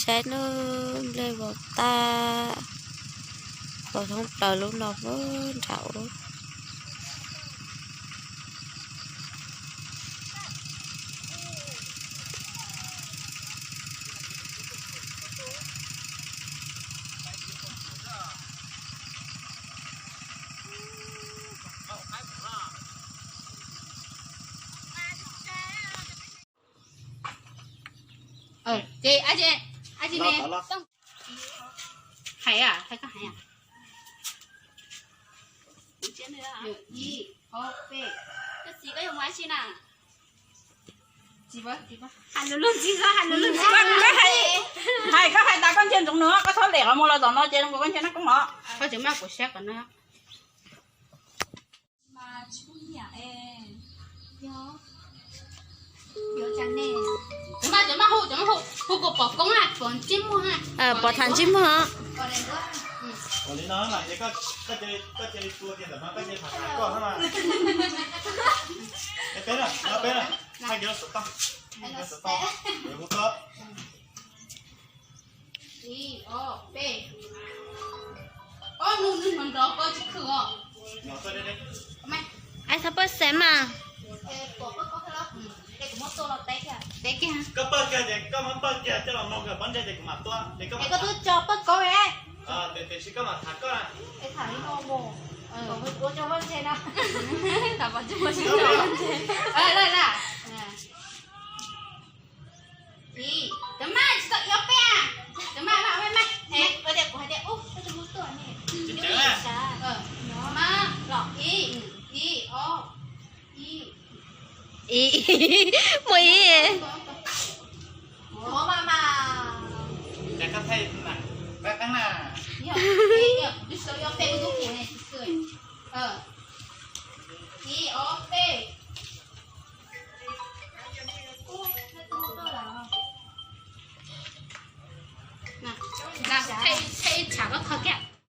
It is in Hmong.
Saib nawb, nplej vau tag, vau thoob plaws lub no puag nram ub. Ces ab tsi ne, hais, hais koj hais. Ib, ob, peb. Koj txiv, koj yuav mus dab tsi na? Hais lus lug ntxiv, hais lus lug ntxiv. Hais, koj hais tas koj ntsia ntsoov nws, koj txhob lem qhov muag los tom no ces zoo nkaus koj ntsia nab koob os. Koj tseem maj kuv siab kom no. Tseem maj, tseem maj hu, tseem maj hu, hu kom pom koob, pom ntsej muag, pom tham ntsej muag. Ua li no mas ces koj cia li tua kiag ntawm no, koj cia li tham koj na. Peb na, peb na, hais kiag xov tooj, xov tooj, hu koj. Ib, ob, peb. Ob, nug nug nrov nrov koj tsis khwm os. Ai, txhob pawj xeeb mas. Koj pawj kiag ces koj muab pawj kiag coj los mloog kawm pob ntseg ces kuv mam tua. Es koj twb tso pawj koob es. Tiam sis koj mam tham koj na. Es tham li no mus. Ua cov pob ntseg no. Ib, cov maj tsis tau ib ob peb a. Cov maj maj maj. Kuv hais tias ub, koj tsis muab tuaj ne. Maj los ib, ib, ob, ib. Ib, muaj ib. Ib, ob, peb. Thaij ib tshav koj kho kiag.